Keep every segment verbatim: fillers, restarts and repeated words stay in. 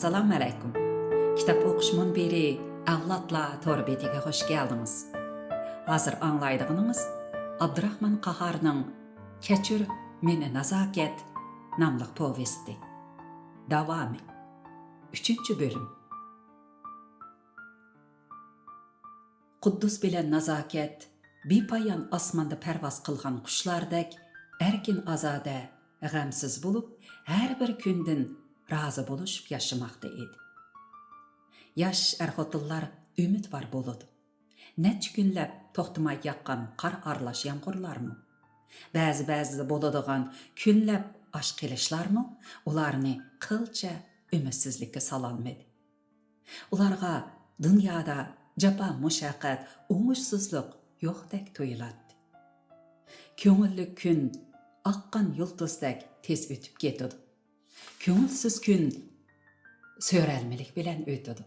ئەسسالامۇ ئەلەيكۇم. كىتاب ئوقۇش مۇنبىرى ئەۋلادلار تور بېتىگە خۇش كەلدىڭىز. ھازىر ئاڭلايدىغىنىڭىز ئابدۇراخمان قاھارنىڭ كەچۈر مېنى نازاكەت ناملىق پوۋېستى. داۋامى. ئۈچىنچى بۆلۈم. قۇددۇس بىلەن نازاكەت بىپايان ئاسماندا پەرۋاز قىلغان قۇشلاردەك ئەركىن-ئازادە، غەمسىز بولۇپ، ھەر بىر كۈندىن رازى بولۇشۇپ ياشىماقتا ئىدى. ياش ئەر-خوتۇنلار ئۈمىدۋار بولىدۇ. نەچچە كۈنلەپ توختىماي ياغقان قار ئارىلاش يامغۇرلارمۇ، بەزى-بەزىدە بولىدىغان كۈنلەپ ئاچ قېلىشلارمۇ ئۇلارنى قىلچە ئۈمىدسىزلىككە سالالمىدى. ئۇلارغا دۇنيادا جاپا-مۇشەققەت، ئوڭۇشسىزلىق يوقتەك تۇيۇلاتتى. كۆڭۈللۈك كۈن ئاققان يۇلتۇزدەك تېز ئۆتۈپ كېتىدۇ. كۆڭۈلسىز كۈن سۆرەلمىلىك بىلەن ئۆتىدۇ.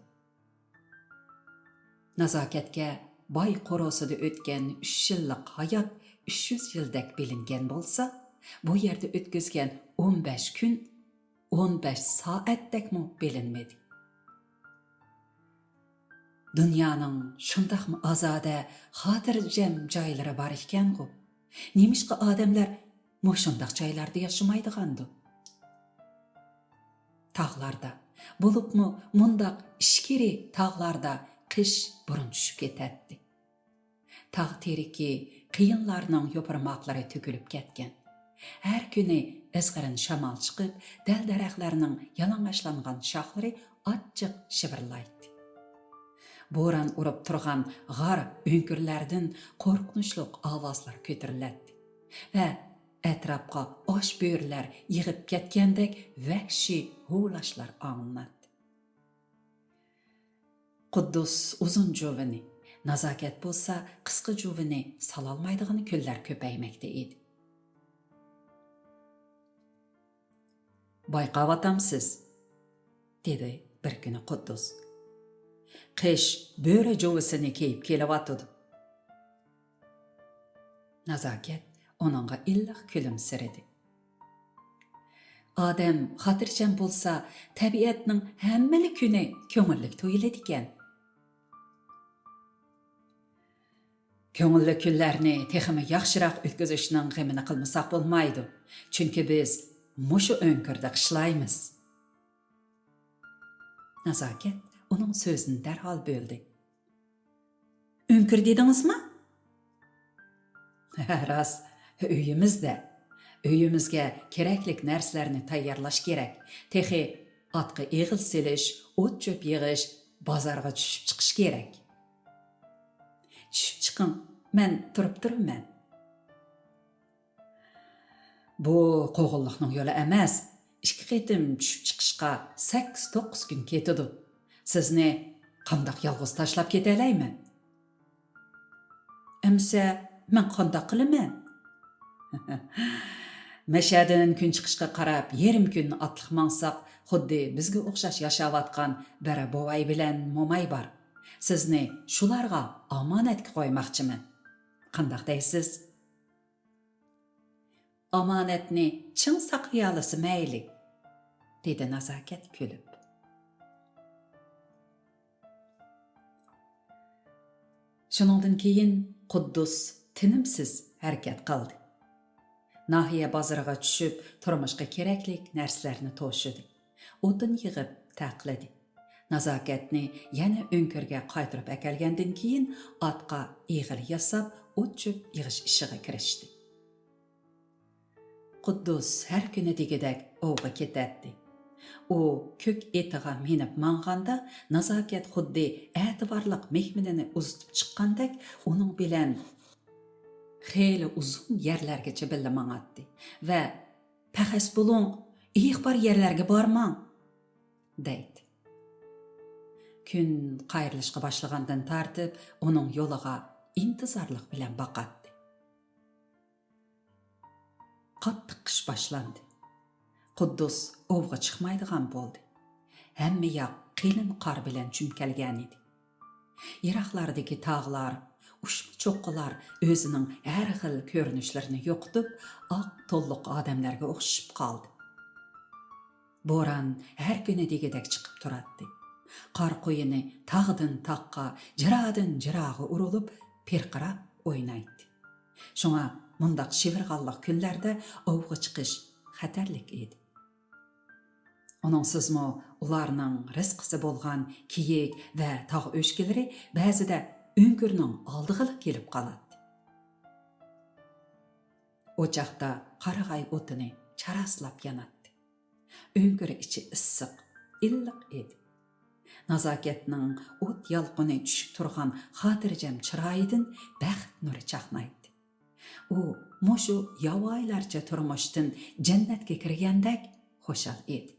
نازاكەتكە باي قورۇسىدا ئۆتكەن ئۈچ يىللىق ھايات ئۈچ يۈز يىلدەك بىلىنگەن بولسا، بۇ يەردە ئۆتكۈزگەن ئون بەش كۈن ئون بەش سائەتتەكمۇ بىلىنمىدى. دۇنيانىڭ شۇنداقمۇ ئازادە، خاتىرجەم جايلىرى بار ئىكەنغۇ؟ نېمىشقا ئادەملەر مۇشۇنداق جايلاردا ياشىمايدىغاندۇ؟ تاغلاردا، بولۇپمۇ مۇنداق ئىچكىرى تاغلاردا قىش بۇرۇن چۈشۈپ كېتەتتى. تاغ تېرىكى، قېيىنلارنىڭ يوپۇرماقلىرى تۆكۈلۈپ كەتكەن. ھەر كۈنى ئىزغىرىن شامال چىقىپ، دەل-دەرەخلەرنىڭ يالىڭاچلانغان شاخلىرى ئاچچىق شىۋىرلايتتى. بوران ئۇرۇپ تۇرغان غار ئۆڭكۈرلەردىن قورقۇنچلۇق ئاۋازلار كۆتۈرۈلەتتى ۋە ئەتراپقا ئاچ بۆرىلەر يىغىپ كەتكەندەك ۋەھشىي ھۇۋلاشلار ئاڭلىناتتى. قۇددۇس ئۇزۇن جۇۋىنى، نازاكەت بولسا قىسقا جۇۋىنى سالالمايدىغان كۈنلەر كۆپەيمەكتە ئىدى. «بايقاۋاتامسىز؟» دېدى بىر كۈنى قۇددۇس. «قىش بۆرە جۇۋىسىنى كىيىپ كېلىۋاتىدۇ.» نازاكەت ئۇنىڭغا ئىللىق كۈلۈمسىرىدى. «ئادەم خاتىرجەم بولسا، تەبىئەتنىڭ ھەممىلا كۈنى كۆڭۈللۈك تۇيۇلىدىكەن.» «كۆڭۈللۈك كۈنلەرنى تېخىمۇ ياخشىراق ئۆتكۈزۈشنىڭ غېمىنى قىلمىساق بولمايدۇ، چۈنكى بىز مۇشۇ ئۆڭكۈردە قىشلايمىز.» نازاكەت ئۇنىڭ سۆزىنى دەرھال بۆلدى. «ئۆڭكۈر دېدىڭىزمۇ؟» «ھە، راست، ئۆيىمىزدە. ئۆيىمىزگە كېرەكلىك نەرسىلەرنى تەييارلاش كېرەك. تېخى ئاتقا ئېغىل سېلىش، ئوت-چۆپ يىغىش، بازارغا چۈشۈپ چىقىش كېرەك.» «چۈشۈپ چىقىڭ، مەن تۇرۇپ تۇرىمەن.» «بۇ قوغۇنلۇقنىڭ يولى ئەمەس. ئىككى قېتىم چۈشۈپ چىقىشقا سەككىز-توققۇز كۈن كېتىدۇ. سىزنى قانداق يالغۇز تاشلاپ كېتەلەيمەن؟» «ئەمىسە، مەن قانداق قىلىمەن؟» «مەشەدىن كۈن چىقىشقا قاراپ يېرىم كۈن ئاتلىق ماڭساق، خۇددى بىزگە ئوخشاش ياشاۋاتقان بىر بوۋاي بىلەن موماي بار. سىزنى شۇلارغا ئامانەتكە قويماقچىمەن. قانداق دەيسىز؟» «ئامانەتنى چىڭ ساقلىيالىسا مەيلى»، دېدى نازاكەت كۈلۈپ. شۇنىڭدىن كېيىن قۇددۇس تىنىمسىز ھەرىكەت قىلدى. ناھىيە بازىرىغا چۈشۈپ، تۇرمۇشقا كېرەكلىك نەرسىلەرنى توشۇدى. ئوتۇن يىغىپ تەقلىدى. نازاكەتنى يەنە ئۆڭكۈرگە قايتۇرۇپ ئەكەلگەندىن كېيىن، ئاتقا ئېغىل ياساپ، ئوت-چۆپ يىغىش ئىشىغا كىرىشتى. قۇددۇس ھەر كۈنى دېگۈدەك ئوۋغا كېتەتتى. ئۇ كۆك ئېتىغا مىنىپ ماڭغاندا، نازاكەت خۇددى ئەتىۋارلىق مېھمىنىنى ئۇزىتىپ چىققاندەك ئۇنىڭ بىلەن خېلى ئۇزۇن يەرلەرگىچە بىللە ماڭاتتى ۋە «پەخەس بولۇڭ، ئېيىق بار يەرلەرگە بارماڭ» دەيتتى. كۈن قايرىلىشقا باشلىغاندىن تارتىپ ئۇنىڭ يولىغا ئىنتىزارلىق بىلەن باقاتتى. قاتتىق قىش باشلاندى. قۇددۇس ئوۋغا چىقمايدىغان بولدى. ھەممە ياق قېلىن قار بىلەن چۈمكەلگەنىدى. يىراقلاردىكى تاغلار، ئۇچما چوققىلار ئۆزىنىڭ ھەر خىل كۆرۈنۈشلىرىنى يوقىتىپ، ئاق تونلۇق ئادەملەرگە ئوخشىشىپ قالدى. بوران ھەر كۈنى دېگۈدەك چىقىپ تۇراتتى. قار قۇيۇنى تاغدىن تاغقا، جىرادىن جىراغا ئۇرۇلۇپ، پىرقىراپ ئوينايتتى. شۇڭا مۇنداق شىۋىرغانلىق كۈنلەردە ئوۋغا چىقىش خەتەرلىك ئىدى. ئۇنىڭسىزمۇ ئۇلارنىڭ رىزقىسى بولغان كېيىك ۋە تاغ ئۆچكىلىرى بەزىدە ئۆڭكۈرنىڭ ئالدىغىلا كېلىپ قالاتتى. ئوچاقتا قارىغاي ئوتىنى چاراسلاپ ياناتتى. ئۆڭكۈر ئىچى ئىسسىق، ئىللىق ئىدى. نازاكەتنىڭ ئوت يالقۇنى چۈشۈپ تۇرغان خاتىرجەم چىرايىدىن بەخت نۇرى چاقنايتتى. ئۇ مۇشۇ ياۋايىلارچە تۇرمۇشتىن جەننەتكە كىرگەندەك خۇشال ئىدى.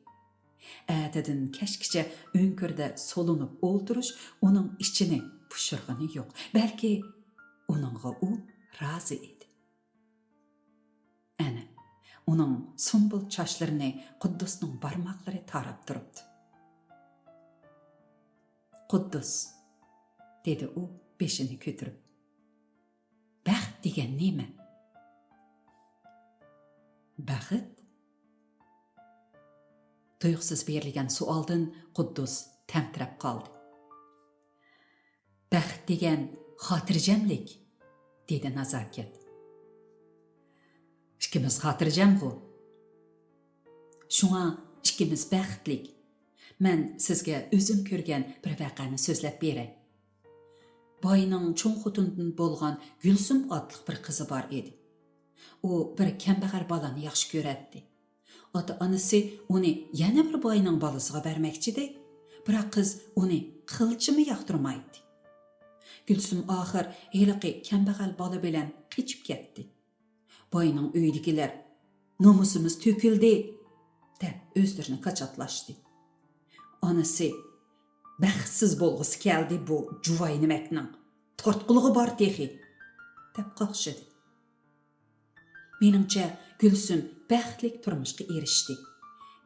ئەتىدىن كەچكىچە ئۆڭكۈردە سولىنىپ ئولتۇرۇش ئۇنىڭ ئىچىنى پۇشۇرغىنى يوق، بەلكى ئۇنىڭغا ئۇ رازى ئىدى. ئەنە، ئۇنىڭ سۇمبۇل چاچلىرىنى قۇددۇسنىڭ بارماقلىرى تاراپ تۇرۇپتۇ. «قۇددۇس»، دېدى ئۇ بېشىنى كۆتۈرۈپ. «بەخت دېگەن نېمە؟» «بەخت؟» تۇيۇقسىز بېرىلگەن سوئالدىن قۇددۇس تەمتىرەپ قالدى. «بەخت دېگەن خاتىرجەملىك»، دېدى نازاكەت. «ئىككىمىز خاتىرجەمغۇ؟ شۇڭا ئىككىمىز بەختلىك. مەن سىزگە ئۆزۈم كۆرگەن بىر ۋەقەنى سۆزلەپ بېرەي. باينىڭ چوڭ خوتۇنىدىن بولغان گۈلسۈم ئاتلىق بىر قىزى بار ئىدى. ئۇ بىر كەمبەغەل بالىنى ياخشى كۆرەتتى. ئاتا-ئانىسى ئۇنى يەنە بىر باينىڭ بالىسىغا بەرمەكچىدى، بىراق قىز ئۇنى قىلچىمۇ ياقتۇرمايتتى. گۈلسۈم ئاخىر ھېلىقى كەمبەغەل بالا بىلەن قېچىپ كەتتى. باينىڭ ئۆيىدىكىلەر، «نومۇسىمىز تۆكۈلدى» دەپ ئۆزلىرىنى كاچاتلاشتى. ئانىسى، «بەختسىز بولغۇسى كەلدى بۇ جۇۋاينىمەكنىڭ، تارتقۇلىقى بار تېخى» دەپ قاقشىدى. مېنىڭچە، گۈلسۈم بەختلىك تۇرمۇشقا ئېرىشتى.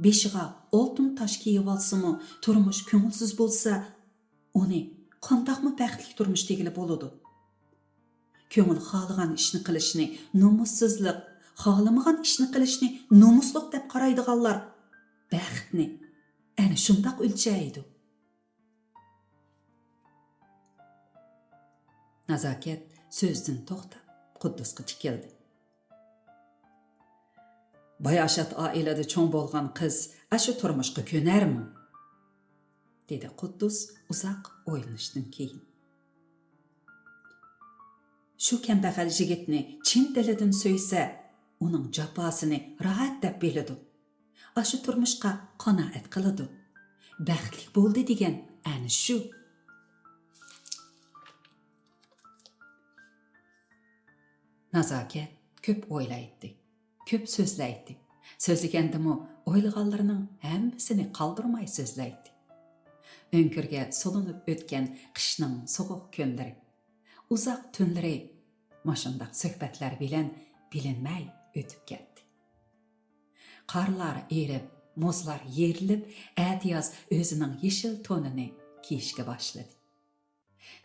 بېشىغا ئالتۇن تاج كىيىۋالسىمۇ، تۇرمۇش كۆڭۈلسىز بولسا، ئۇنى قانداقمۇ بەختلىك تۇرمۇش دېگىلى بولىدۇ؟ كۆڭۈل خالىغان ئىشنى قىلىشنى نومۇسسىزلىق، خالىمىغان ئىشنى قىلىشنى نومۇسلۇق دەپ قارايدىغانلار بەختنى ئەنە شۇنداق ئۆلچەيدۇ. نازاكەت سۆزىدىن توختاپ، قۇددۇسقا تىكىلدى. «باياشات ئائىلىدە چوڭ بولغان قىز ئاشۇ تۇرمۇشقا كۆنەرمۇ؟» دېدى قۇددۇس ئۇزاق ئويلىنىشتىن كېيىن. «شۇ كەمبەغەل يىگىتنى چىن دىلىدىن سۆيسە، ئۇنىڭ جاپاسىنى راھەت دەپ بىلىدۇ. ئاشۇ تۇرمۇشقا قانائەت قىلىدۇ. بەختلىك بولدى دېگەن ئەنە شۇ.» نازاكەت كۆپ ئويلايتتى، كۆپ سۆزلەيتتى. سۆزلىگەندىمۇ ئويلىغانلىرىنىڭ ھەممىسىنى قالدۇرماي سۆزلەيتتى. ئۆڭكۈرگە سولىنىپ ئۆتكەن قىشنىڭ سوغۇق كۈنلىرى، ئۇزاق تۈنلىرى مۇشۇنداق سۆھبەتلەر بىلەن بىلىنمەي ئۆتۈپ كەتتى. قارلار ئېرىپ، مۇزلار يېرىلىپ، ئەتىياز ئۆزىنىڭ يېشىل تونىنى كىيىشكە باشلىدى.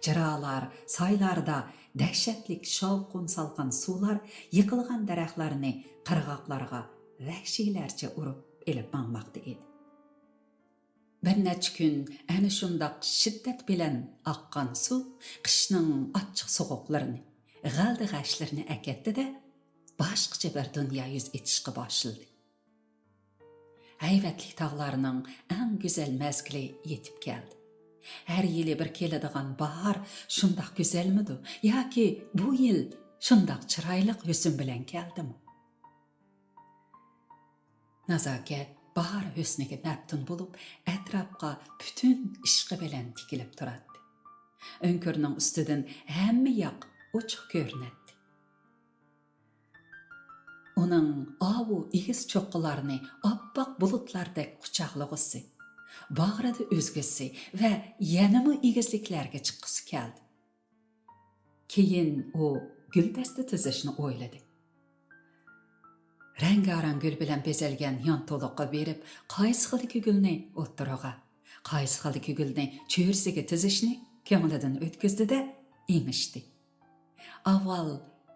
جىرالار، سايلاردا دەھشەتلىك شاۋقۇن سالغان سۇلار يىقىلغان دەرەخلەرنى قىرغاقلارغا ۋەھشىيلەرچە ئۇرۇپ ئېلىپ ماڭماقتا ئىدى. بىر نەچچە كۈن ئەنە شۇنداق شىددەت بىلەن ئاققان سۇ قىشنىڭ ئاچچىق سوغۇقلىرىنى، غەلدە-غەشلىرىنى ئەكەتتى-دە، باشقىچە بىر دۇنيا يۈز ئېچىشقا باشلىدى. ھەيۋەتلىك تاغلارنىڭ ئەڭ گۈزەل مەزگىلى يېتىپ كەلدى. ھەر يىلى بىر كېلىدىغان باھار شۇنداق گۈزەلمىدۇ؟ ياكى بۇ يىل شۇنداق چىرايلىق ھۆسن بىلەن كەلدىمۇ؟ نازاكەت باھار ھۆسنىگە مەپتۇن بولۇپ، ئەتراپقا پۈتۈن ئىشقى بىلەن تىكىلىپ تۇراتتى. ئۆڭكۈرنىڭ ئۈستىدىن ھەممە ياق ئوچۇق كۆرۈنەتتى. ئۇنىڭ ئاۋۇ ئېگىز چوققىلارنى ئاپئاق بۇلۇتلاردەك قۇچاقلىغۇسى، باغرىدا ئۈزگۈسى ۋە يەنىمۇ ئېگىزلىكلەرگە چىققۇسى كەلدى. كېيىن ئۇ گۈلدەستە تىزىشنى ئويلىدى. رەڭگارەڭ گۈل بىلەن بېزەلگەن يانتۇلۇققا بېرىپ، قايسى خىلدىكى گۈلنى ئوتتۇرىغا، قايسى خىلدىكى گۈلنى چۆرىسىگە تىزىشنى كۆڭلىدىن ئۆتكۈزدى-دە، ئېڭىشتى. ئاۋۋال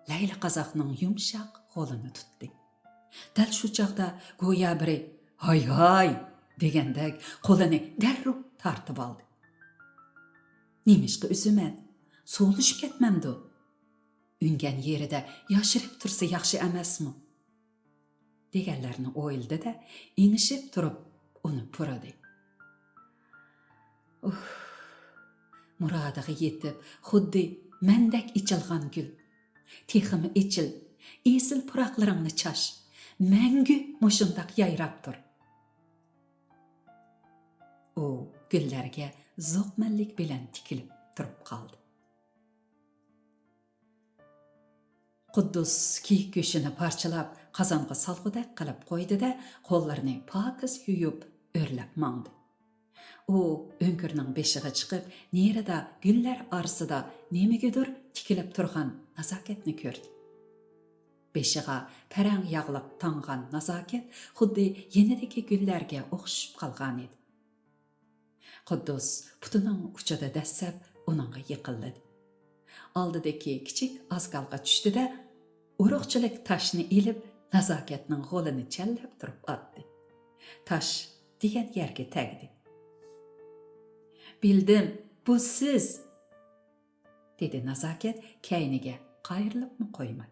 لەيلى قازاقنىڭ يۇمشاق غولىنى تۇتتى. دەل شۇ چاغدا گويا بىرى «ھاي ھاي!» دېگەندەك قولىنى دەررۇ تارتىۋالدى. نېمىشقا ئۈزىمەن؟ سولىشىپ كەتمەمدۇ؟ ئۈنگەن يېرىدە ياشىرىپ تۇرسا ياخشى ئەمەسمۇ؟ دېگەنلەرنى ئويلىدى-دە، ئېڭىشىپ تۇرۇپ ئۇنى پۇرىدى. ئۇھ، مۇرادىغا يېتىپ، خۇددى مەندەك ئېچىلغان گۈل. تېخىمۇ ئېچىل، ئېسىل پۇراقلىرىڭنى چاچ، مەڭگۈ مۇشۇنداق يايراپ تۇر. ئۇ گۈللەرگە زوقمەنلىك بىلەن تىكىلىپ تۇرۇپ قالدى. قۇددۇس كېيىك گۆشىنى پارچىلاپ، قازانغا سالغۇدەك قىلىپ قويدى-دە، قوللىرىنى پاكىز يۇيۇپ، ئۆرلەپ ماڭدى. ئۇ ئۆڭكۈرنىڭ بېشىغا چىقىپ، نېرىدا گۈللەر ئارىسىدا نېمىگىدۇر تىكىلىپ تۇرغان نازاكەتنى كۆردى. بېشىغا پەرەڭ ياغلىق تاڭغان نازاكەت خۇددى يېنىدىكى گۈللەرگە ئوخشىشىپ قالغانىدى. قۇددۇس پۇتىنىڭ ئۇچىدا دەسسەپ ئۇنىڭغا يېقىنلىدى. ئالدىدىكى كىچىك ئازگالغا چۈشتى-دە، ئۇرۇقچىلىك تاشنى ئېلىپ، نازاكەتنىڭ غولىنى چەنلەپ تۇرۇپ ئاتتى. تاش دېگەن يەرگە تەگدى. «بىلدىم، بۇ سىز!» دېدى نازاكەت كەينىگە قايرىلىپمۇ قويماي.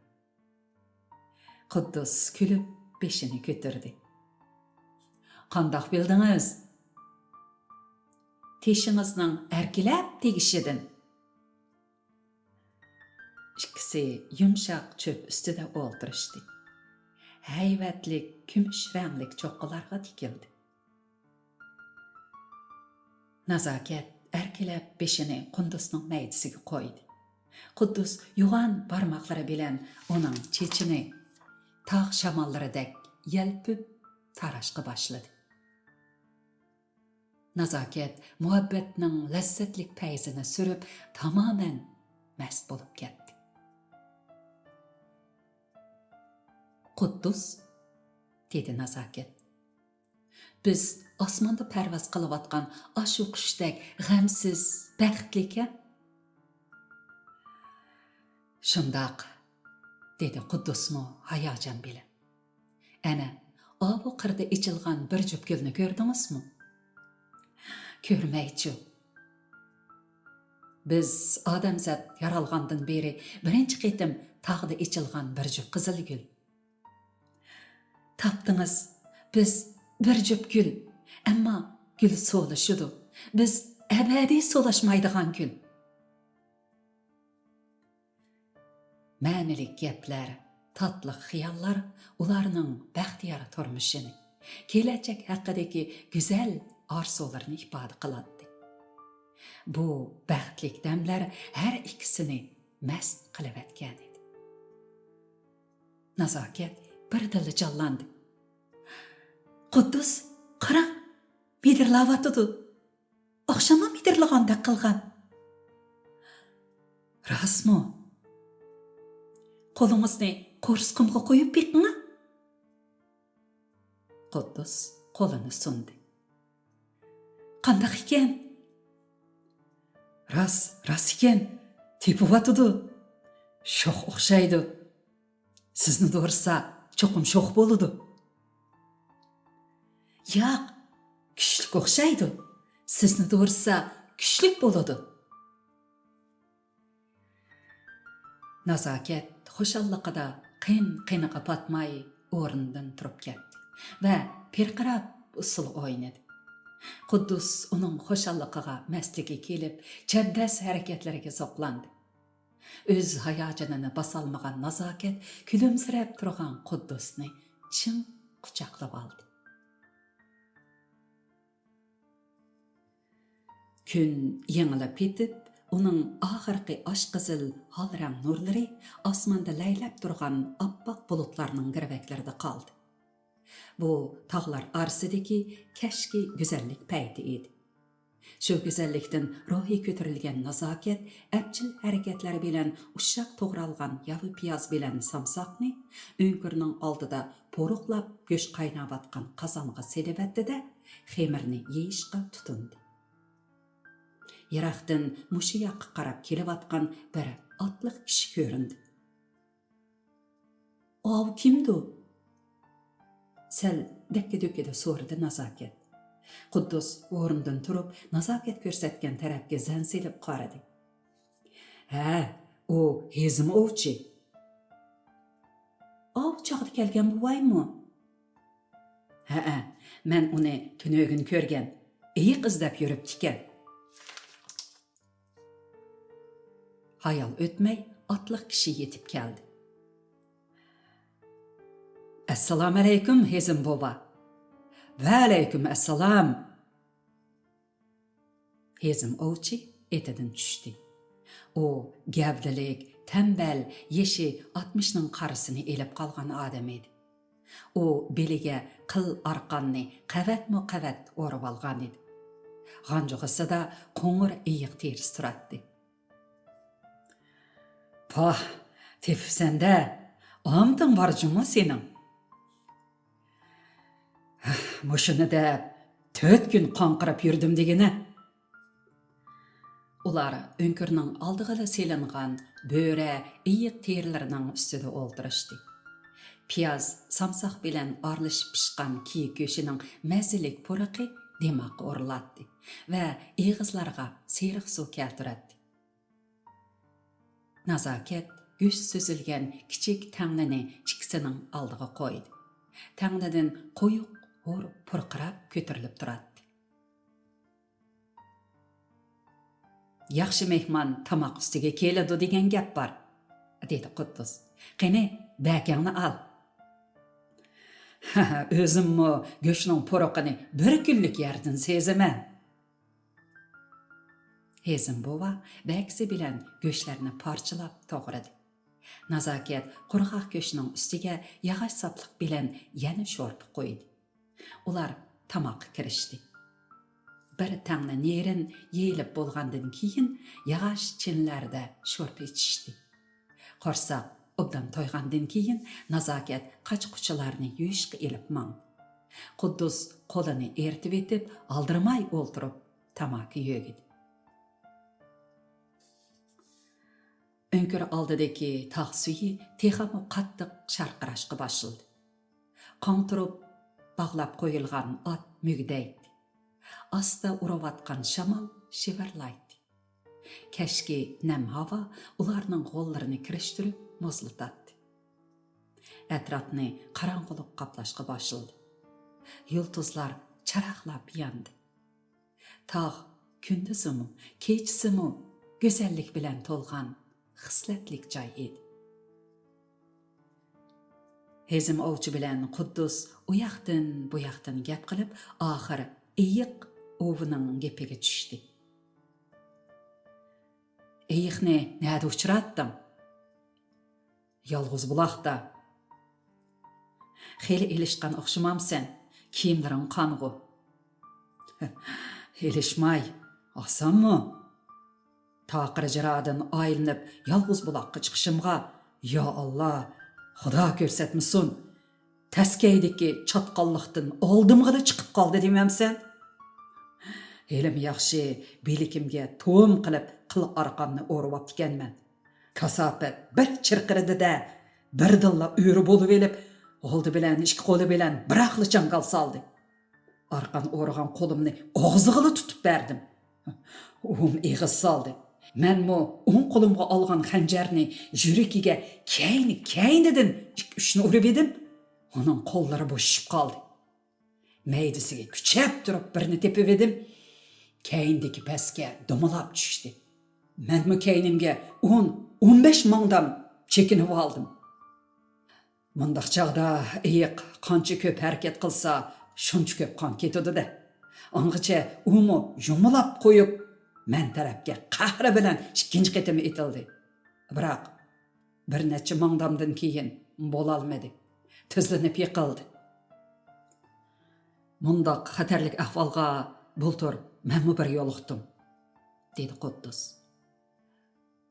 قۇددۇس كۈلۈپ بېشىنى كۆتۈردى. «قانداق بىلدىڭىز؟» «تېشىڭىزنىڭ ئەركىلەپ تېگىشىدىن.» ئىككىسى يۇمشاق چۆپ ئۈستىدە ئولتۇرۇشتى. ھەيۋەتلىك كۈمۈش رەڭلىك چوققىلارغا تىكىلدى. نازاكەت ئەركىلەپ بېشىنى قۇندۇزنىڭ مەيدىسىگە قويدى. قۇددۇس يوغان بارماقلىرى بىلەن ئۇنىڭ چېچىنى تاغ شاماللىرىدەك يەلپۈپ تاراشقا باشلىدى. نازاكەت مۇھەببەتنىڭ لەززەتلىك پەيزىنى سۈرۈپ، تامامەن مەست بولۇپ كەتتى. «قۇددۇس»، دېدى نازاكەت. «بىز ئاسماندا پەرۋاز قىلىۋاتقان ئاشۇ قۇشتەك غەمسىز، بەختلىك ھە؟» «شۇنداق»، دېدى قۇددۇسمۇ ھاياجان بىلەن. «ئەنە، ئاۋۇ قىردا ئېچىلغان بىر جۈپ گۈلنى كۆردىڭىزمۇ؟» «كۆرمەيچۇ؟ بىز ئادەمزات يارالغاندىن بېرى بىرىنچى قېتىم تاغدا ئېچىلغان بىر جۈپ قىزىل گۈل.» «تاپتىڭىز، بىز بىر جۈپ گۈل، ئەمما گۈل سولىشىدۇ. بىز ئەبەدىي سولاشمايدىغان گۈل.» مەنىلىك گەپلەر، تاتلىق خىياللار ئۇلارنىڭ بەختىيار تۇرمۇشىنى، كېلەچەك ھەققىدىكى گۈزەل ئارزۇلىرىنى ئىپادە قىلاتتى. بۇ بەختلىك دەملەر ھەر ئىككىسىنى مەست قىلىۋەتكەنىدى. نازاكەت بىردىنلا جانلاندى. «قۇددۇس، قاراڭ، مىدىرلاۋاتىدۇ. ئاخشاممۇ مىدىرلىغاندەك قىلغان.» «راستمۇ؟» «قولىڭىزنى قورسىقىمغا قويۇپ بېقىڭا.» قۇددۇس قولىنى سۇندى. «قانداق ئىكەن؟» «راست، راست ئىكەن، تېپىۋاتىدۇ. شوخ ئوخشايدۇ. سىزنى دورىسا، چوقۇم شوخ بولىدۇ.» «ياق، كۈچلۈك ئوخشايدۇ. سىزنى دورىسا، كۈچلۈك بولىدۇ.» نازاكەت خۇشاللىقىدا قىن-قىنىغا پاتماي ئورنىدىن تۇرۇپ كەتتى ۋە پىرقىراپ ئۇسسۇل ئوينىدى. قۇددۇس ئۇنىڭ خۇشاللىقىغا مەستلىكى كېلىپ، چەبدەس ھەرىكەتلىرىگە زوقلاندى. ئۆز ھاياجىنىنى باسالمىغان نازاكەت كۈلۈمسىرەپ تۇرغان قۇددۇسنى چىڭ قۇچاقلىۋالدى. كۈن يېڭىلا پېتىپ، ئۇنىڭ ئاخىرقى ئاش قىزىل ھال رەڭ نۇرلىرى ئاسماندا لەيلەپ تۇرغان ئاپئاق بۇلۇتلارنىڭ گىرۋەكلىرىدە قالدى. بۇ تاغلار ئارىسىدىكى كەچكى گۈزەللىك پەيتى ئىدى. شۇ گۈزەللىكتىن روھى كۆتۈرۈلگەن نازاكەت ئەپچىل ھەرىكەتلەر بىلەن ئۇششاق توغرالغان ياۋا پىياز بىلەن سامساقنى ئۆڭكۈرنىڭ ئالدىدا پۇرۇقلاپ گۆش قايناۋاتقان قازانغا سېلىۋەتتى-دە، خېمىرنى يېيىشقا تۇتۇندى. يىراقتىن مۇشۇ ياققا قاراپ كېلىۋاتقان بىر ئاتلىق كىشى كۆرۈندى. «ئاۋۇ كىمدۇ؟» سەل دەككە-دۈككىدە سورىدى نازاكەت. قۇددۇس ئورنىدىن تۇرۇپ، نازاكەت كۆرسەتكەن تەرەپكە زەن سېلىپ قارىدى. ھە، ئۇ ھېزىم ئوۋچى. ئاۋۇ چاغدا كەلگەن بوۋايمۇ؟ ھەئە، مەن ئۇنى تۈنۈگۈن كۆرگەن، ئېيىق ئىزدەپ يۈرۈپتىكەن. ھايال ئۆتمەي ئاتلىق كىشى يېتىپ كەلدى. ئەسسالامۇئەلەيكۇم، ھېزىم بوۋا. ۋەئەلەيكۇم ئەسسالام. ھېزىم ئوۋچى ئېتىدىن چۈشتى. ئۇ گەۋدىلىك، تەمبەل، يېشى ئاتمىشنىڭ قارىسىنى ئېلىپ قالغان ئادەم ئىدى. ئۇ بېلىگە قىل ئارقاننى قەۋەتمۇ قەۋەت ئورىۋالغان ئىدى. غانجۇغىسىدا قوڭۇر ئېيىق تېرىسى تۇراتتى. پاھ، تېپىپسەن-دە، ئامىتىڭ بار جۇمۇ سېنىڭ. مۇشۇنى دەپ تۆت كۈن قاڭقىراپ يۈردۈم دېگىنە. ئۇلار ئۆڭكۈرنىڭ ئالدىغىلا سېلىنغان بۆرە، ئېيىق تېرىلىرىنىڭ ئۈستىدە ئولتۇرۇشتى. پىياز، سامساق بىلەن ئارىلىشىپ پىشقان كېيىك گۆشىنىڭ مەززىلىك پۇرىقى دىماققا ئۇرۇلاتتى ۋە ئېغىزلارغا سېرىق سۇ كەلتۈرەتتى. نازاكەت گۆش سۈزۈلگەن كىچىك تەڭنىنى ئىككىسىنىڭ ئالدىغا قويدى. تەڭنىدىن قويۇق ھۇر پۇرقىراپ كۆتۈرۈلۈپ تۇراتتى. ياخشى مېھمان تاماق ئۈستىگە كېلىدۇ دېگەن گەپ بار، دېدى قۇددۇس. قېنى، بەكەڭنى ئال. ئۆزۈممۇ گۆشنىڭ پۇرىقىنى بىر كۈنلۈك يەردىن سېزىمەن. ھېزىم بوۋا بەگىسى بىلەن گۆشلەرنى پارچىلاپ توغرىدى. نازاكەت قۇرغاق گۆشنىڭ ئۈستىگە ياغاچ ساپلىق بىلەن يەنە شورپا قۇيدى. ئۇلار تاماققا كىرىشتى. بىر تەڭنە نېرىن يېيىلىپ بولغاندىن كېيىن، ياغاچ چىنىلەردە شورپا ئىچىشتى. قورساق ئوبدان تويغاندىن كېيىن، نازاكەت قاچا-قۇچىلارنى يۇيۇشقا ئېلىپ ماڭدى. قۇددۇس قولىنى ئېرىتىۋېتىپ، ئالدىرىماي ئولتۇرۇپ، تاماكا يۆگىدى. ئۆڭكۈر ئالدىدىكى تاغ سۈيى تېخىمۇ قاتتىق شارقىراشقا باشلىدى. قاڭ تۇرۇپ باغلاپ قويۇلغان ئات مۈگدەيتتى. ئاستا ئۇرۇۋاتقان شامال شىۋىرلايتتى. كەچكى نەم ھاۋا ئۇلارنىڭ غوللىرىنى كىرىشتۈرۈپ مۇزلىتاتتى. ئەتراپنى قاراڭغۇلۇق قاپلاشقا باشلىدى. يۇلتۇزلار چىراغلاپ ياندى. تاغ كۈندۈزىمۇ، كېچىسىمۇ گۈزەللىك بىلەن تولغان خىسلەتلىك جاي ئىدى. ھېزىم ئوۋچى بىلەن قۇددۇس ئۇياقتىن، بۇياقتىن گەپ قىلىپ، ئاخىر ئېيىق ئوۋىنىڭ گېپىگە چۈشتى. ئېيىقنى نەدە ئۇچراتتىڭ؟ يالغۇز بۇلاقتا. خېلى ئېلىشقان ئوخشىمامسەن؟ كىيىملىرىڭ قانغۇ. ئېلىشماي، ئاسانمۇ؟ تاقىر جىرادىن ئايلىنىپ يالغۇز بۇلاققا چىقىشىمغا، يا ئاللا، خۇدا كۆرسەتمىسۇن، تەسكەيدىكى چاتقاللىقتىن ئالدىمغىلا چىقىپ قالدى دېمەمسەن؟ ھېلىمۇ ياخشى، بىلىكىمگە توم قىلىپ قىل ئارقاننى ئورىۋاپتىكەنمەن. كاساپەت بىر چىرقىرىدى-دە، بىردىنلا ئۆرە بولۇۋېلىپ، ئالدى بىلەن ئىككى قولى بىلەن بىراقلا چاڭگال سالدى. ئارقان ئورىغان قولۇمنى ئاغزىغىلا تۇتۇپ بەردىم. ئۇم ئېغىز سالدى. مەنمۇ ئوڭ قولۇمغا ئالغان خەنجەرنى يۈرىكىگە كەينى-كەينىدىن ئىككى-ئۈچنى ئۇرۇۋېدىم. ئۇنىڭ قوللىرى بوشىشىپ قالدى. مەيدىسىگە كۈچەپ تۇرۇپ بىرنى تېپىۋېدىم. كەينىدىكى پەسكە دومىلاپ چۈشتى. مەنمۇ كەينىمگە ئون، ئون بەش ماڭدام چېكىنىۋالدىم. مۇنداق چاغدا ئېيىق قانچە كۆپ ھەرىكەت قىلسا، شۇنچە كۆپ قان كېتىدۇ-دە. ئاڭغىچە ئۇمۇ يۇمىلاپ قويۇپ، مەن تەرەپكە قەھرى بىلەن ئىككىنچى قېتىم ئېتىلدى. بىراق، بىر نەچچە ماڭدامدىن كېيىن بولالمىدى. تىزلىنىپ يىقىلدى. مۇنداق خەتەرلىك ئەھۋالغا بۇلتۇر مەنمۇ بىر يولۇقتۇم، دېدى قۇددۇس.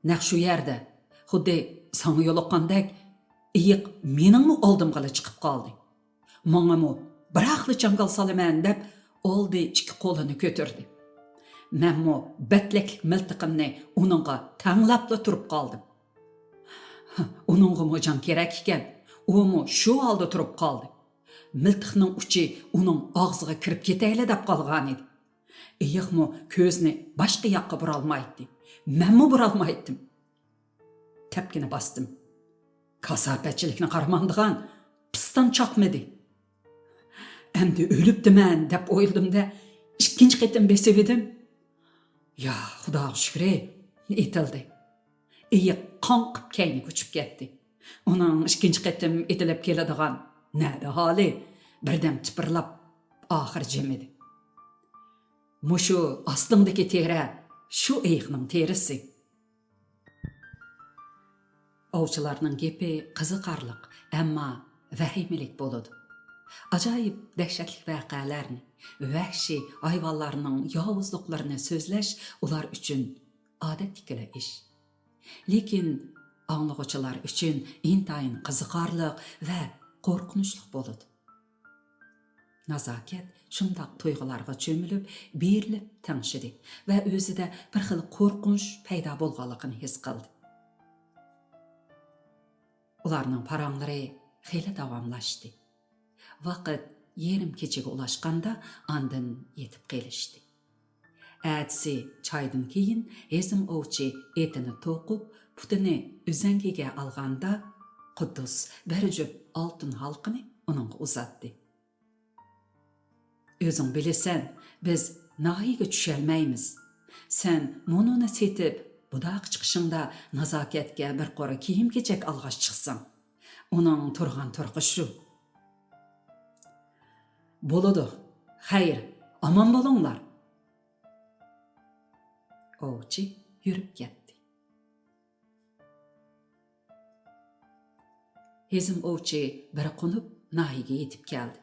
نەق شۇ يەردە، خۇددى ساڭا يولۇققاندەك، ئېيىق مېنىڭمۇ ئالدىمغىلا چىقىپ قالدى. ماڭىمۇ بىراقلا چاڭگال سالىمەن دەپ، ئالدى ئىككى قولىنى كۆتۈردى. مەنمۇ بەتلەكلىك مىلتىقىمنى ئۇنىڭغا تەڭلەپلا تۇرۇپ قالدىم. ئۇنىڭغىمۇ جان كېرەك ئىكەن، ئۇمۇ شۇ ھالدا تۇرۇپ قالدى. مىلتىقنىڭ ئۇچى ئۇنىڭ ئاغزىغا كىرىپ كېتەيلى دەپ قالغانىدى. ئېيىقمۇ كۆزىنى باشقا ياققا بۇرالمايتتى. مەنمۇ بۇرالمايتتىم. تەپكىنى باستىم. كاساپەتچىلىكنى قارىمامدىغان پىستان چاقمىدى. ئەمدى ئۆلۈپتىمەن دەپ ئويلىدىم-دە، ئىككىنچى قېتىم بېسىۋىدىم. يا، خۇداغا شۈكرى، ئېتىلدى. ئېيىق قاڭقىپ كەينىگە ئۇچۇپ كەتتى. ئۇنىڭ ئىككىنچى قېتىم ئېتىلىپ كېلىدىغان نەدە ھالى، بىردەم تىپىرلاپ، ئاخىر جىمىدى. مۇشۇ ئاستىڭدىكى تېرە شۇ ئېيىقنىڭ تېرىسى. ئوۋچىلارنىڭ گېپى قىزىقارلىق، ئەمما ۋەھىمىلىك بولىدۇ. ئاجايىپ دەھشەتلىك ۋەقەلەرنى، ۋەھشىي ھايۋانلارنىڭ ياۋۇزلۇقلىرىنى سۆزلەش ئۇلار ئۈچۈن ئادەتتىكىلا ئىش. لېكىن ئاڭلىغۇچىلار ئۈچۈن ئىنتايىن قىزىقارلىق ۋە قورقۇنچلۇق بولىدۇ. نازاكەت شۇنداق تۇيغۇلارغا چۆمۈلۈپ، بېرىلىپ تىڭشىدى ۋە ئۆزىدە بىر خىل قورقۇنچ پەيدا بولغانلىقىنى ھېس قىلدى. ئۇلارنىڭ پاراڭلىرى خېلى داۋاملاشتى. ۋاقىت يېرىم كېچىگە ئۇلاشقاندا، ئاندىن يېتىپ قېلىشتى. ئەتىسى چايدىن كېيىن ھېزىم ئوۋچى ئېتىنى توقۇپ، پۇتىنى ئۈزەڭگىگە ئالغاندا، قۇددۇس بىر جۈپ ئالتۇن ھالقىنى ئۇنىڭغا ئۇزاتتى. ئۆزۈڭ بىلىسەن، بىز ناھىيەگە چۈشەلمەيمىز. سەن مۇنۇنى سېتىپ، بۇداققا چىقىشىڭدا نازاكەتكە بىر قورا كىيىم-كېچەك ئالغاچ چىقساڭ. ئۇنىڭ تۇرغان تۇرقى شۇ. بولىدۇ. خەير، ئامان بولۇڭلار. ئوۋچى يۈرۈپ كەتتى. ھېزىم ئوۋچى بىر قونۇپ ناھىيەگە يېتىپ كەلدى.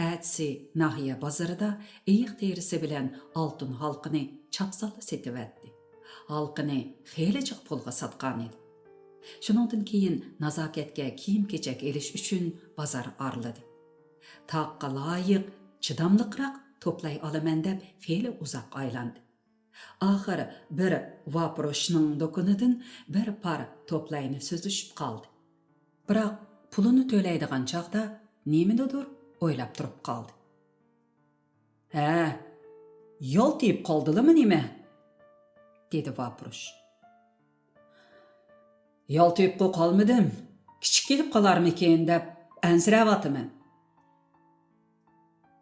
ئەتىسى ناھىيە بازىرىدا ئېيىق تېرىسى بىلەن ئالتۇن ھالقىنى چاپسانلا سېتىۋەتتى. ھالقىنى خېلى جىق پۇلغا ساتقانىدى. شۇنىڭدىن كېيىن نازاكەتكە كىيىم-كېچەك ئېلىش ئۈچۈن بازار ئارىلىدى. تاققا لايىق، چىداملىقراق توپلاي ئالىمەن دەپ خېلى ئۇزاق ئايلاندى. ئاخىر بىر ۋاپروشنىڭ دۇكىنىدىن بىر پار توپلاينى سۆزلىشىپ قالدى. بىراق پۇلىنى تۆلەيدىغان چاغدا نېمىنىدۇر ئويلاپ تۇرۇپ قالدى. ھە، يالتىيىپ قالدىلىمۇ نېمە؟ دېدى ۋاپروش. يالتىيىپقۇ قالمىدىم، كىچىك كېلىپ قالارمىكىن دەپ ئەنسىرەۋاتىمەن.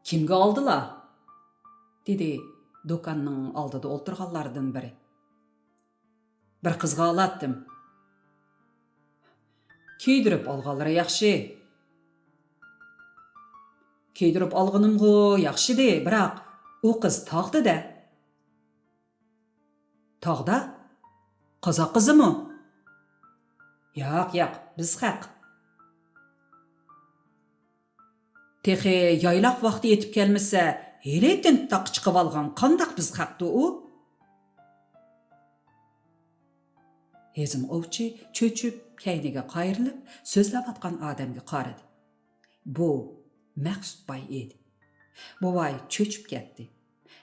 كىمگە ئالدىلا؟ دېدى دۇكاننىڭ ئالدىدا ئولتۇرغانلاردىن بىرى. بىر قىزغا ئالاتتىم. كىيدۈرۈپ ئالغانلىرى ياخشى. كىيدۈرۈپ ئالغىنىمغۇ ياخشىدى، بىراق ئۇ قىز تاغدا-دە. تاغدا؟ قازاق قىزىمۇ؟ ياق، ياق، بىز خەق. تېخى يايلاق ۋاقتى يېتىپ كەلمىسە، ھېلى تىنتاق چىقىۋالغان قانداق بىز خەقتۇ ئۇ؟ ھېزىم ئوۋچى چۆچۈپ كەينىگە قايرىلىپ سۆزلەۋاتقان ئادەمگە قارىدى. بۇ مەخسۇت باي ئىدى. بوۋاي چۆچۈپ كەتتى.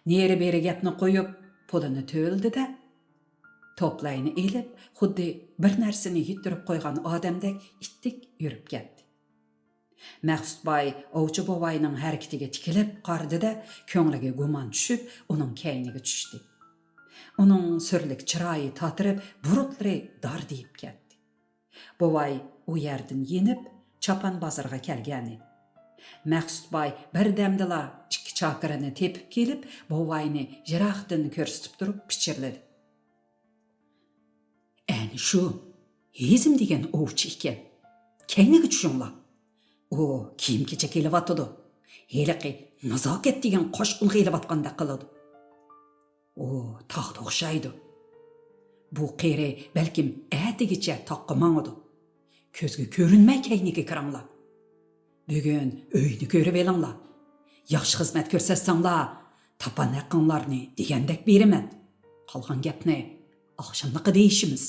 نېرى-بېرى گەپنى قويۇپ، پۇلىنى تۆلىدى-دە، توپلاينى ئېلىپ، خۇددى بىر نەرسىنى يىتتۈرۈپ قويغان ئادەمدەك ئىتتىك يۈرۈپ كەتتى. مەخسۇت باي ئوۋچى بوۋاينىڭ ھەرىكىتىگە تىكىلىپ قارىدى-دە، كۆڭلىگە گۇمان چۈشۈپ، ئۇنىڭ كەينىگە چۈشتى. ئۇنىڭ سۈرلۈك چىرايى تاتىرىپ، بۇرۇتلىرى داردىيىپ كەتتى. بوۋاي ئۇ يەردىن يېنىپ، چاپان بازىرىغا كەلگەنىدى. مەخسۇت باي بىردەمدىلا ئىككى چاكىرىنى تېپىپ كېلىپ، بوۋاينى يىراقتىن كۆرسىتىپ تۇرۇپ پىچىرلىدى. ئەنە شۇ ھېزىم دېگەن ئوۋچى ئىكەن. كەينىگە چۈشۈڭلار. ئۇ كىيىم-كېچەك ئېلىۋاتىدۇ. ھېلىقى نازاكەت دېگەن قاشقىلىغا ئېلىۋاتقاندەك قىلىدۇ. ئۇ تاغدا ئوخشايدۇ. بۇ قېرى بەلكىم ئەتىگىچە تاغقا ماڭىدۇ. كۆزگە كۆرۈنمەي كەينىگە كىرىڭلار. بۈگۈن ئۆينى كۆرۈۋېلىڭلار. ياخشى خىزمەت كۆرسەتسەڭلار، تاپان ھەققىڭلارنى دېگەندەك بېرىمەن. قالغان گەپنى ئاخشاملىقى دېيىشىمىز.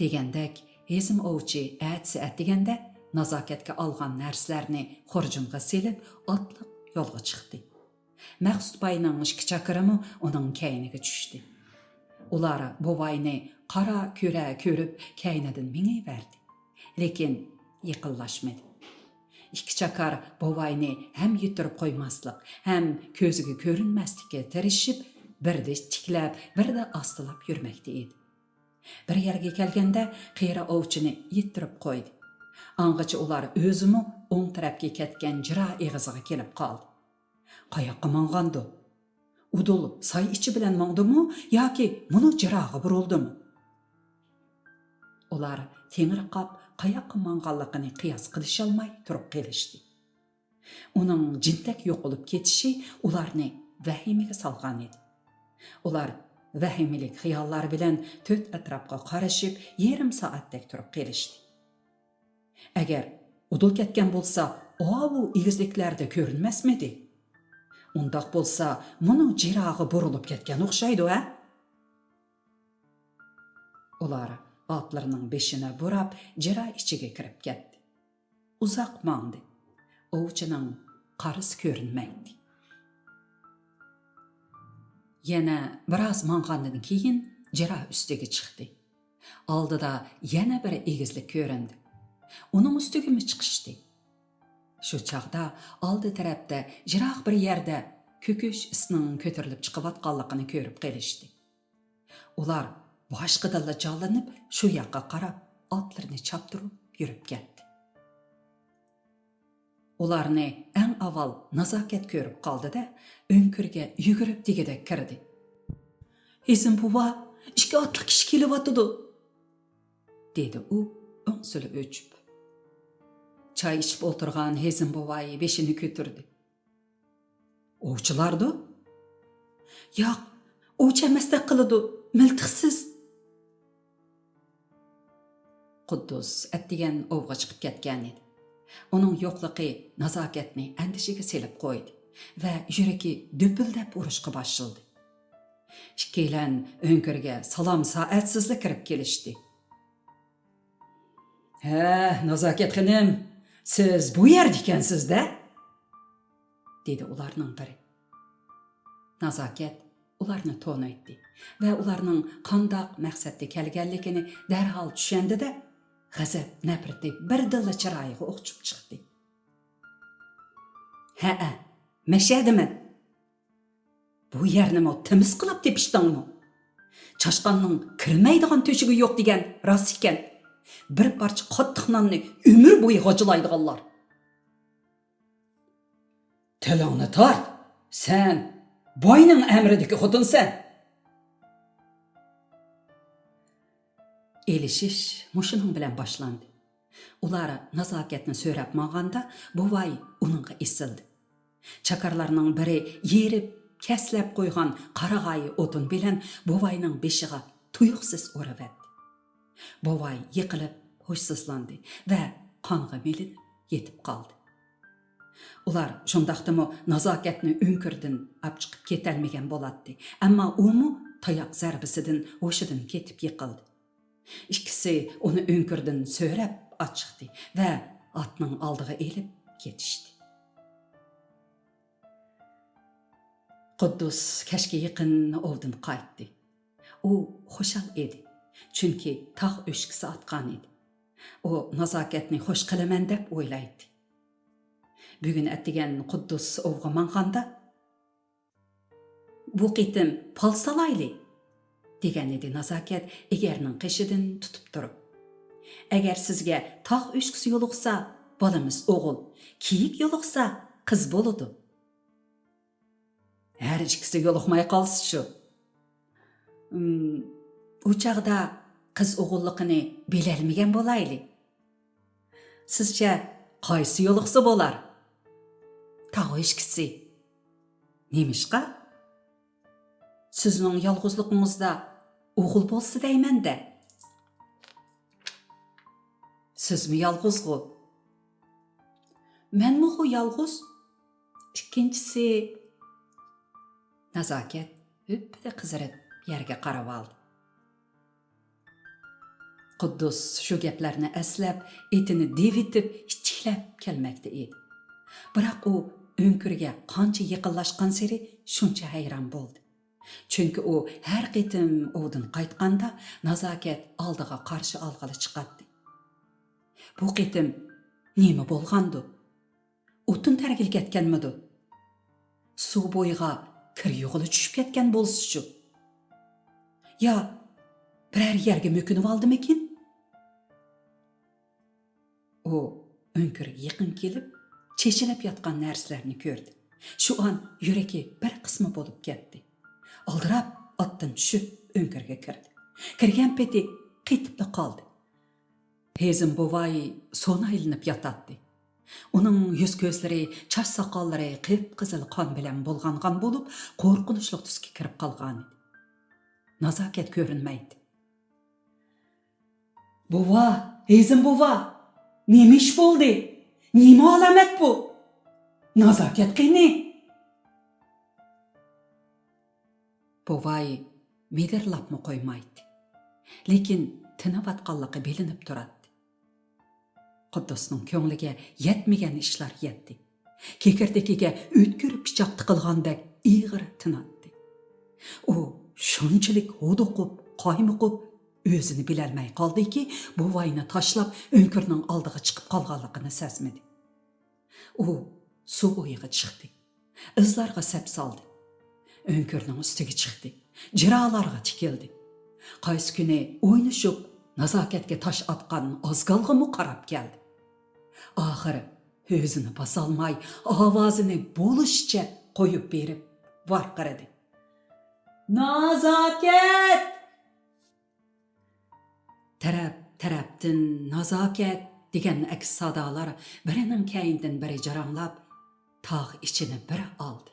دېگەندەك، ھېزىم ئوۋچى ئەتىسى ئەتىگەندە نازاكەتكە ئالغان نەرسىلەرنى خۇرجۇنغا سېلىپ، ئاتلىق يولغا چىقتى. مەخسۇت باينىڭ ئىككى چاكىرىمۇ ئۇنىڭ كەينىگە چۈشتى. ئۇلار بوۋاينى قارا-كۆرە كۆرۈپ، كەينىدىن مېڭىۋەردى. لېكىن يېقىنلاشمىدى. ئىككى چاكار بوۋاينى ھەم يىتتۈرۈپ قويماسلىق، ھەم كۆزىگە كۆرۈنمەسلىككە تىرىشىپ، بىردە تىكلەپ، بىردە ئاستىلاپ يۈرمەكتە ئىدى. بىر يەرگە كەلگەندە قېرى ئوۋچىنى يىتتۈرۈپ قويدى. ئاڭغىچە ئۇلار ئۆزىمۇ ئوڭ تەرەپكە كەتكەن جىرا ئېغىزىغا كېلىپ قالدى. قاياققا ماڭغاندۇ؟ ئۇدۇل ساي ئىچى بىلەن ماڭدىمۇ ياكى مۇنۇ جىراغا بۇرۇلدىمۇ؟ ئۇلار تېڭىرقاپ قاياققا ماڭغانلىقىنى قىياس قىلىشالماي تۇرۇپ قېلىشتى. ئۇنىڭ جىنتەك يوقىلىپ كېتىشى ئۇلارنى ۋەھىمىگە سالغان ئىدى. ئۇلار ۋەھىمىلىك خىياللار بىلەن تۆت ئەتراپقا قارىشىپ، يېرىم سائەتتەك تۇرۇپ قېلىشتى. ئەگەر ئۇدۇل كەتكەن بولسا، ئاۋۇ ئېگىزلىكلەردە كۆرۈنمەسمىدى؟ ئۇنداق بولسا، مۇنۇ جىراغا بۇرۇلۇپ كەتكەن ئوخشايدۇ، ھە؟ ئۇلار ئاتلىرىنىڭ بېشىنى بۇراپ، جىرا ئىچىگە كىرىپ كەتتى. ئۇزاق ماڭدى. ئوۋچىنىڭ قارىسى كۆرۈنمەيتتى. يەنە بىراز ماڭغاندىن كېيىن جىرا ئۈستىگە چىقتى. ئالدىدا يەنە بىر ئېگىزلىك كۆرۈندى. ئۇنىڭ ئۈستىگىمۇ چىقىشتى. شۇ چاغدا ئالدى تەرەپتە يىراق بىر يەردە كۆكۈش ئىسنىڭ كۆتۈرۈلۈپ چىقىۋاتقانلىقىنى كۆرۈپ قېلىشتى. ئۇلار باشقىدىنلا جانلىنىپ، شۇ ياققا قاراپ ئاتلىرىنى چاپتۇرۇپ يۈرۈپ كەتتى. ئۇلارنى ئەڭ ئاۋۋال نازاكەت كۆرۈپ قالدى-دە، ئۆڭكۈرگە يۈگۈرۈپ دېگۈدەك كىردى. «ھېزىم بوۋا، ئىككى ئاتلىق كىشى كېلىۋاتىدۇ!» دېدى ئۇ ئۆڭسۈلى ئۆچۈپ. چاي ئىچىپ ئولتۇرغان ھېزىم بوۋاي بېشىنى كۆتۈردى. «ئوۋچىلاردۇ؟» «ياق، ئوۋچى ئەمەستەك قىلىدۇ، مىلتىقسىز.» قۇددۇس ئەتىگەن ئوۋغا چىقىپ كەتكەنىدى. ئۇنىڭ يوقلۇقى نازاكەتنى ئەندىشىگە سېلىپ قويدى ۋە يۈرىكى دۈپۈلدەپ ئۇرۇشقا باشلىدى. ئىككىيلەن ئۆڭكۈرگە سالام سائەتسىزلا كىرىپ كېلىشتى. «ھە، نازاكەت خېنىم، سىز بۇ يەردە ئىكەنسىز-دە!» دېدى ئۇلارنىڭ بىرى. نازاكەت ئۇلارنى تونۇيتتى ۋە ئۇلارنىڭ قانداق مەقسەتتە كەلگەنلىكىنى دەرھال چۈشەندى-دە، غەزەپ نەپرىتى بىردىنلا چىرايىغا ئوخشىشىپ چىقتى. «ھەئە، مەشەدىمەن.» «بۇ يەرنىمۇ تېمىز قىلاپ تېپىشتىڭمۇ؟ چاشقاننىڭ كىرمەيدىغان تۆشۈكى يوق دېگەن راست ئىكەن. بىر پارچە قاتتىق ناننى ئۆمۈر بويى غاجىلايدىغانلار.» «تىلىڭنى تارت! سەن باينىڭ ئەمرىدىكى خوتۇنسەن!» ئېلىشىش مۇشۇنىڭ بىلەن باشلاندى. ئۇلار نازاكەتنى سۆرەپ ماڭغاندا، بوۋاي ئۇنىڭغا ئېسىلدى. چاكارلارنىڭ بىرى يېرىپ، كەسلەپ قويغان قارىغايى ئوتۇن بىلەن بوۋاينىڭ بېشىغا تۇيۇقسىز ئۇرۇۋەتتى. بوۋاي يىقىلىپ ھوشسىزلاندى ۋە قانغا مىلىنىپ يېتىپ قالدى. ئۇلار شۇنداقتىمۇ نازاكەتنى ئۆڭكۈردىن ئاپچىقىپ كېتەلمىگەن بولاتتى، ئەمما ئۇمۇ تاياق زەربىسىدىن ھوشىدىن كېتىپ يىقىلدى. ئىككىسى ئۇنى ئۆڭكۈردىن سۆرەپ ئاچىقتى ۋە ئاتنىڭ ئالدىغا ئېلىپ كېتىشتى. قۇددۇس كەچكە يېقىن ئوۋدىن قايتتى. ئۇ خۇشال ئىدى، چۈنكى تاغ ئۆچكىسى ئاتقان ئىدى. ئۇ نازاكەتنى خوش قىلىمەن دەپ ئويلايتتى. بۈگۈن ئەتىگەن قۇددۇس ئوۋغا ماڭغاندا، «بۇ قېتىم پال سالايلى!» دېگەن ئىدى نازاكەت ئېگەرنىڭ قېشىدىن تۇتۇپ تۇرۇپ. «ئەگەر سىزگە تاغ ئۆچكىسى يولۇقسا، بالىمىز ئوغۇل، كېيىك يولۇقسا، قىز بولىدۇ.» «ھەر ئىككىسى يولۇقماي قالسا شۇ.» «ئىم، ئۇ چاغدا قىز ئوغۇللۇقىنى بىلەلمىگەن بولايلى.» «سىزچە قايسى يولۇقسا بولار؟» «تاغ ئۆچكىسى.» «نېمىشقا؟» «سىزنىڭ يالغۇزلۇقىڭىزدا ئوغۇل بولسا دەيمەن-دە.» «سىزمۇ يالغۇزغۇ.» «مەنمۇغۇ يالغۇز.» «ئىككىنچىسى.» نازاكەت ھۈپپىدە قىزىرىپ يەرگە قاراۋالدى. قۇددۇس شۇ گەپلەرنى ئەسلەپ، ئېتىنى دىۋىتىپ، ئىچچىكلەپ كەلمەكتە ئىدى. بىراق ئۇ ئۆڭكۈرگە قانچە يېقىنلاشقانسېرى شۇنچە ھەيران بولدى. چۈنكى ئۇ ھەر قېتىم ئوۋدىن قايتقاندا، نازاكەت ئالدىغا قارشى ئالغىلى چىقاتتى. بۇ قېتىم نېمە بولغاندۇ؟ ئوتۇن تەرگىلى كەتكەنمىدۇ؟ سۇ بويىغا كىر يۇغىلى چۈشۈپ كەتكەن بولسىچۇ؟ يا بىرەر يەرگە مۆكۈنۈۋالدىمىكىن؟ ئۇ ئۆڭكۈرگە يېقىن كېلىپ، چېچىلىپ ياتقان نەرسىلەرنى كۆردى. شۇ ئان يۈرىكى بىر قىسما بولۇپ كەتتى. ئالدىراپ ئاتتىن چۈشۈپ ئۆڭكۈرگە كىردى. كىرگەن پېتى قېتىپلا قالدى. ھېزىم بوۋاي سونا ئايلىنىپ ياتاتتى. ئۇنىڭ يۈز-كۆزلىرى، چاچ-ساقاللىرى قىپقىزىل قان بىلەن بۇلغانغان بولۇپ، قورقۇنچلۇق تۈسكە كىرىپ قالغانىدى. نازاكەت كۆرۈنمەيتتى. بوۋا، ھېزىم بوۋا، نېمە ئىش بولدى؟ نېمە ئالامەت بۇ؟ نازاكەت قېنى؟ بوۋاي مىدىرلاپمۇ قويمايتتى. لېكىن تىنىۋاتقانلىقى بىلىنىپ تۇراتتى. قۇددۇسنىڭ كۆڭلىگە يەتمىگەن ئىشلار يەتتى. كېكىردىكىگە ئۆتكۈر پىچاق تىقىلغاندەك ئېغىر تىناتتى. ئۇ شۇنچىلىك ھودۇقۇپ، قايمۇقۇپ، ئۆزىنى بىلەلمەي قالدىكى، بوۋاينى تاشلاپ ئۆڭكۈرنىڭ ئالدىغا چىقىپ قالغانلىقىنى سەزمىدى. ئۇ سۇ بويىغا چىقتى. ئىزلارغا سەپ سالدى. ئۆڭكۈرنىڭ ئۈستىگە چىقتى. جىرالارغا تىكىلدى. قايسى كۈنى ئوينىشىپ، نازاكەتكە تاش ئاتقان ئازگالغىمۇ قاراپ كەلدى. ئاخىرى ئۆزىنى باسالماي، ئاۋازىنى بولۇشىچە قويۇپ بېرىپ ۋارقىرىدى. نازاكەت! تەرەپ-تەرەپتىن نازاكەت دېگەن ئەكس سادالار بىرىنىڭ كەينىدىن بىرى جاراڭلاپ، تاغ ئىچىنى بىر ئالدى.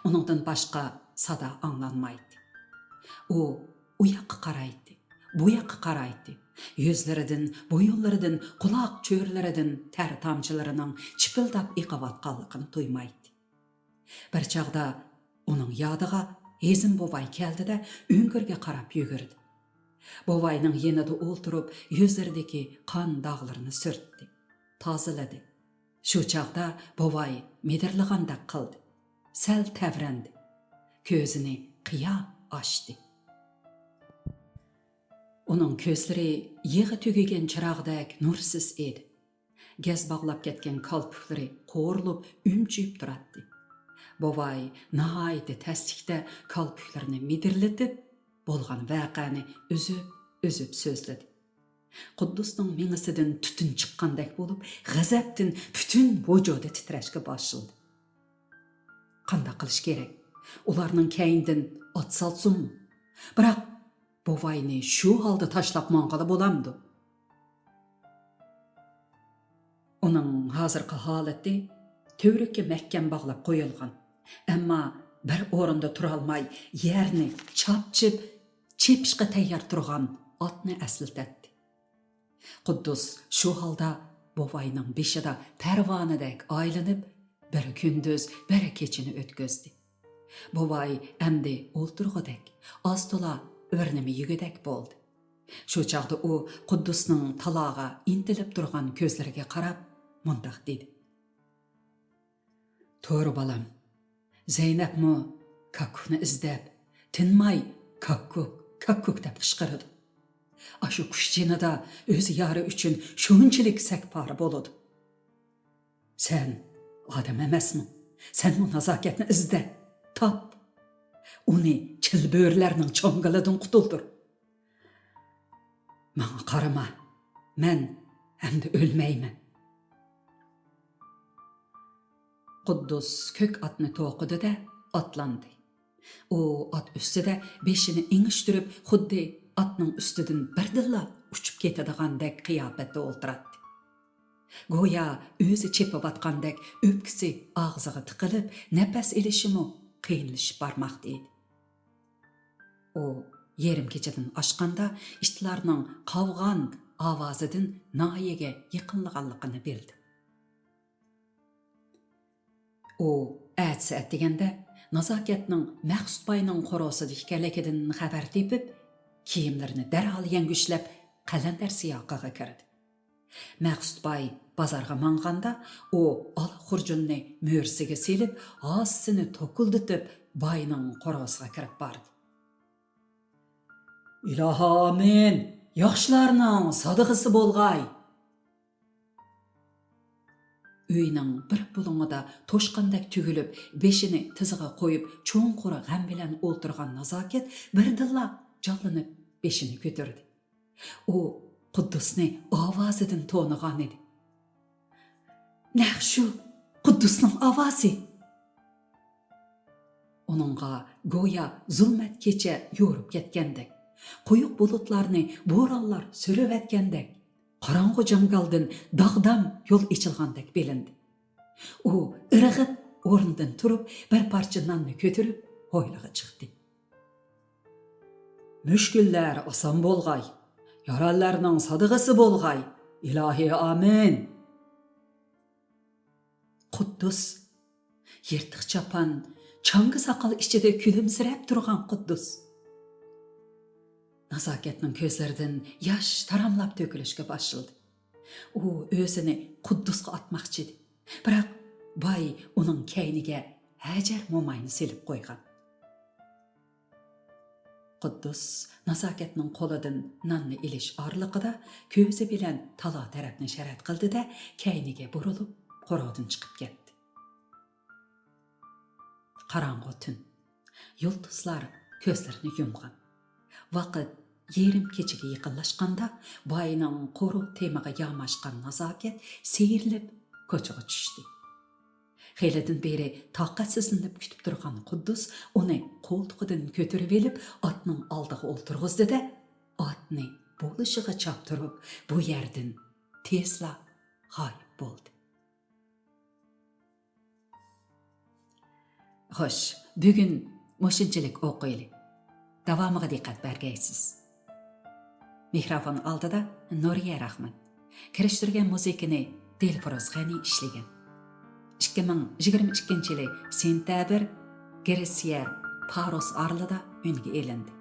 ئۇنىڭدىن باشقا سادا ئاڭلانمايتتى. ئۇ ئۇ ياققا قارايتتى، بۇ ياققا قارايتتى. يۈزلىرىدىن، بويۇنلىرىدىن، قۇلاق چۆرىلىرىدىن تەر تامچىلىرىنىڭ چىپىلداپ ئېقىۋاتقانلىقىنى تۇيمايتتى. بىر چاغدا ئۇنىڭ يادىغا ھېزىم بوۋاي كەلدى-دە، ئۆڭكۈرگە قاراپ يۈگۈردى. بوۋاينىڭ يېنىدا ئولتۇرۇپ، يۈزلىرىدىكى قان داغلىرىنى سۈرتتى، تازىلىدى. شۇ چاغدا بوۋاي مىدىرلىغاندەك قىلدى. سەل تەۋرەندى. كۆزىنى قىيا ئاچتى. ئۇنىڭ كۆزلىرى يېغى تۈگىگەن چىراغدەك نۇرسىز ئىدى. گەز باغلاپ كەتكەن كالپۇكلىرى قورۇلۇپ ئۈمچۈيۈپ تۇراتتى. بوۋاي ناھايىتى تەسلىكتە كالپۇكلىرىنى مىدىرلىتىپ، بولغان ۋەقەنى ئۈزۈپ-ئۈزۈپ سۆزلىدى. قۇددۇسنىڭ مېڭىسىدىن تۈتۈن چىققاندەك بولۇپ، غەزەپتىن پۈتۈن ۋۇجۇدى تىترەشكە باشلىدى. قانداق قىلىش كېرەك؟ ئۇلارنىڭ كەينىدىن ئات سالسۇنمۇ؟ بىراق، بوۋاينى شۇ ھالدا تاشلاپ ماڭغىلى بولامدۇ؟ ئۇنىڭ ھازىرقى ھالىتى تۈۋرۈككە مەھكەم باغلاپ قويۇلغان، ئەمما بىر ئورۇندا تۇرالماي، يەرنى چاپچىپ، چېپىشقا تەييار تۇرغان ئاتنى ئەسلىتەتتى. قۇددۇس شۇ ھالدا بوۋاينىڭ بېشىدا پەرۋانىدەك ئايلىنىپ، بىر كۈندۈز، بىر كېچىنى ئۆتكۈزدى. بوۋاي ئەمدى ئولتۇرغۇدەك، ئاز-تولا ئۆرنىمە يېگۈدەك بولدى. شۇ چاغدا ئۇ قۇددۇسنىڭ تالاغا ئىنتىلىپ تۇرغان كۆزلىرىگە قاراپ مۇنداق دېدى: «توۋا، بالام، زەينەپمۇ كاككۇكنى ئىزدەپ، تىنماي كاككۇك، كاككۇك دەپ قىچقىرىدۇ. ئاشۇ قۇش جېنىدا ئۆز يارى ئۈچۈن شۇنچىلىك سەكپارە بولىدۇ. سەن ئادەم ئەمەسمۇ؟ سەنمۇ نازاكەتنى ئىزدە، تاپ. ئۇنى چىلبۆرىلەرنىڭ چاڭگىلىدىن قۇتۇلدۇر. ماڭا قارىما، مەن ئەمدى ئۆلمەيمەن.» قۇددۇس كۆك ئاتنى توقۇدى-دە، ئاتلاندى. ئۇ ئات ئۈستىدە بېشىنى ئېڭىشتۈرۈپ، خۇددى ئاتنىڭ ئۈستىدىن بىردىنلا ئۇچۇپ كېتىدىغاندەك قىياپەتتە ئولتۇراتتى. گويا ئۆزى چېپىۋاتقاندەك ئۆپكىسى ئاغزىغا تىقىلىپ، نەپەس ئېلىشىمۇ قىيىنلىشىپ بارماقتا ئىدى. ئۇ يېرىم كېچىدىن ئاشقاندا ئىتلارنىڭ قاۋغان ئاۋازىدىن ناھىيەگە يېقىنلىغانلىقىنى بىلدى. ئۇ ئەتىسى ئەتىگەندە نازاكەتنىڭ مەخسۇت باينىڭ قورۇسىدا ئىكەنلىكىدىن خەۋەر تېپىپ، كىيىملىرىنى دەرھال يەڭگۈشلەپ، قەلەندەر سىياقىغا كىردى. مەخسۇت باي بازارغا ماڭغاندا، ئۇ ئالا خۇرجۇننى مۈرىسىگە سېلىپ، ھاسىسىنى توكۇلدىتىپ، باينىڭ قورۇسىغا كىرىپ باردى. «ئىلاھا ئامىن! ياخشىلارنىڭ سادىقىسى بولغاي!» ئۆينىڭ بىر بۇلۇڭىدا توشقاندەك تۈگۈلۈپ، بېشىنى تىزىغا قويۇپ، چوڭقۇر غەم بىلەن ئولتۇرغان نازاكەت بىردىنلا جانلىنىپ بېشىنى كۆتۈردى. ئۇ قۇددۇسنى ئاۋازىدىن تونۇغانىدى. نەق شۇ قۇددۇسنىڭ ئاۋازى! ئۇنىڭغا گويا زۇلمەت كېچە يورۇپ كەتكەندەك، قويۇق بۇلۇتلارنى بورانلار سۈرۈۋەتكەندەك، قاراڭغۇ جاڭگالدىن داغدام يول ئېچىلغاندەك بىلىندى. ئۇ ئىرغىپ ئورنىدىن تۇرۇپ، بىر پارچە ناننى كۆتۈرۈپ، ھويلىغا چىقتى. مۈشكۈللەر ئاسان بولغاي، يارەنلەرنىڭ سادىقىسى بولغاي، ئىلاھى ئامىن! قۇددۇس، يىرتىق چاپان، چاڭگا ساقال ئىچىدە كۈلۈمسىرەپ تۇرغان قۇددۇس. نازاكەتنىڭ كۆزلىرىدىن ياش تاراملاپ تۆكۈلۈشكە باشلىدى. ئۇ ئۆزىنى قۇددۇسقا ئاتماقچى ئىدى. بىراق باي ئۇنىڭ كەينىگە ھەجەر موماينى سېلىپ قويغان. قۇددۇس نازاكەتنىڭ قولىدىن ناننى ئېلىش ئارىلىقىدا كۆزى بىلەن تالا تەرەپنى شەرەت قىلدى-دە، كەينىگە بۇرۇلۇپ، قورۇدىن چىقىپ كەتتى. قاراڭغۇ تۈن. يۇلتۇزلار كۆزلىرىنى يۇمغان. ۋاقىت يېرىم كېچىگە يېقىنلاشقاندا، باينىڭ قورۇ تېمىغا ياماشقان نازاكەت سىيرىلىپ كوچىغا چۈشتى. خېلىدىن بېرى تاقەتسىزلىنىپ كۈتۈپ تۇرغان قۇددۇس ئۇنى قولتۇقىدىن كۆتۈرۈۋېلىپ، ئاتنىڭ ئالدىغا ئولتۇرغۇزدى-دە، ئاتنى بولۇشىغا چاپتۇرۇپ، بۇ يەردىن تېزلا غايىب بولدى. خوش، بۈگۈن مۇشۇنچىلىك ئوقۇيلى. داۋامىغا دىققەت بەرگەيسىز. مىكروفون ئالدىدا نۇرىيە راخمان. كىرىشتۈرگەن مۇزىكىنى دىلفۇرۇز غەنى ئىشلىگەن. ئىككى مىڭ يىگىرمە ئىككىنچى يىلى سېنتەبىر، گرېتسىيە، پاروس ئارىلىدا ئۈنگە ئېلىندى.